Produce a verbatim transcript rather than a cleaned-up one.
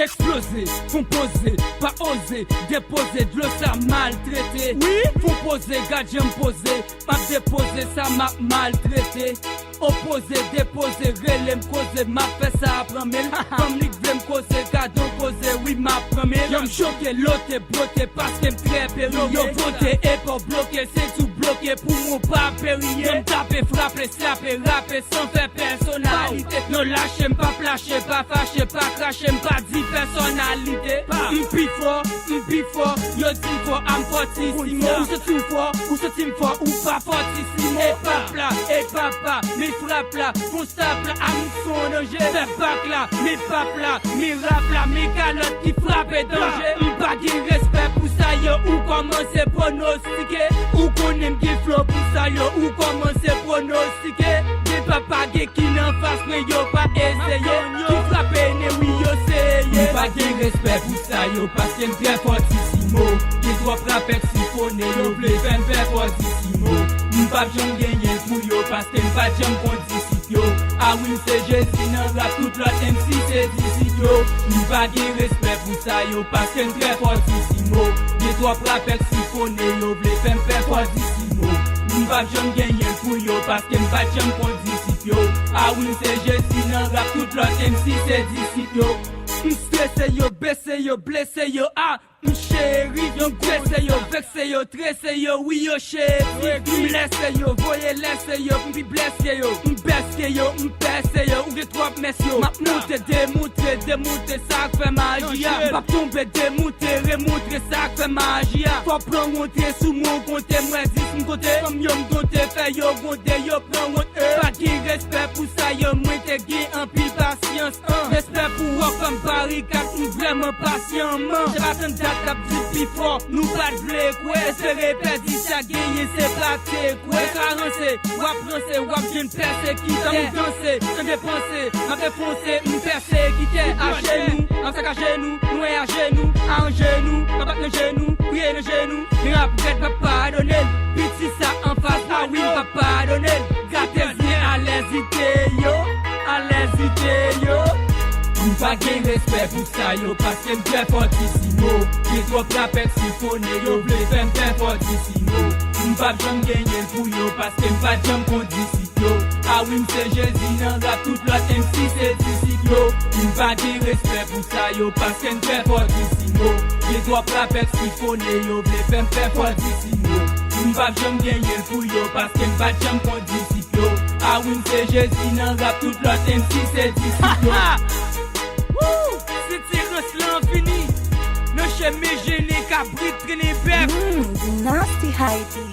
Eksploze, fon poze, pa oze, depoze, dlo sa maltrete. Wi, fon poze, gad jan m poze, m ap depoze sa m ap maltrete. Opoze, depoze, rele m koze, m ap fè sa ap ranmen l. Fanm li k vle m koze, gad on koze, wi m ap ranmen l. Yo m choke, lote, bwote, paske m trè pere. Yo vote, epa w bloke, se tou bloke pou mwen pa periye. Yo m tape, frape, slape, rape, san fè pèsonalite. Yo lache m, pa plache, pa fache, pa krache, m pa di pèsonalite. M pi fò, m pi fò, yo di m fò, I'm fortissimo. Ou santi w fò, ou santi m fò, ou pa fortissimo. E pap la, e papa, mi frap la, fon stap la, I'm son danje. Fè bak la, mi pap la, mi rap la, mi kalòt ki frape danje. M pa gen respè pou sa yo, ou kòmanse pwonostike. Ou konnen m gen flo pou sa yo, ou kòmanse pwonostike. Gen papa, gen kin anfas mwen, yo pa eseye. Ki frape ne wi, yo seye. M pa gen respè pou sa yo, paske m trè fòtisimo. Gen twòp rapè k sifone, yo vle fè m pè fòtisimo. M p ap janm genyen l pou yo, paske m pa t janm konn disip yo. A wi, m se Jezi nan rap, tout lòt M C se disip yo. M pa gen respè pou sa yo, paske m trè fòtisimo. Gen twòp rapè k sifone, yo vle fè m pè fòtisimo. M p ap janm genyen l pou yo, paske m pa t janm konn disip yo. A wi, m se Jezi nan rap, tout lòt M C se disip yo. M strese yo, bese yo, blese yo, a. M cheri, yo m trese yo, vekse yo, trese yo, wi yo cheri. M lese yo, voye lese yo, m pi blese yo. M bèske yo, m pèse yo, ou gen twòp mès yo. M ap moute, demoute, demoute, sa k fè maji a. M p ap tonbe, demoute, remoute, sa k fè maji a. Fò pran wonte sou mwen, konte mwen dis m konte. Fanm yo m donte, fè yo gwonde, yo pran wont, e. Pa gen respè pou sa yo, mwen te gen anpil pasyans, an. Respè pou wòk fanm barikad, m vrèman pasyan, man. Se pa tann dat k ap di pi fò, nou pa t vle kwè. Espere pèdi sa genyen, se pa te kwè. Sa ranse, w ap ranse, w ap jwenn pèsekitè. Tann ou danse, san depanse, m ap defonse, m pèsekitè. Ajenou, m ap sakaje nou, nou wè ajenou, aranje nou, m ap bat nan jenou, priye nan jenou. Gen rap rèd, m p ap padone l. Piti sa anfas, a wi, m p ap padone l. Gratezyen alèzite yo, alèzite yo. M pa gen respè pou sa yo, paske m trè fòtisimo. Gen twòp rapè k sifone, yo vle fè m pè fòtisimo. M p ap janm genyen l pou yo, paske m pa t janm konn disip yo. A wi, m se Jezi nan rap, tout lòt M C se disip yo. M pa gen respè pou sa yo, paske m trè fòtisimo. Gen twòp rapè k sifone, yo vle fè m pè fòtisimo. M p ap janm genyen l pou yo, paske m pa t janm konn disip yo. A wi, m se Jezi nan rap, tout lòt M C se disip yo. Woo! Sitirans lan fini. Nan chemen jennen, kabrit trennen bèf. Mm, Dynasty Haiti.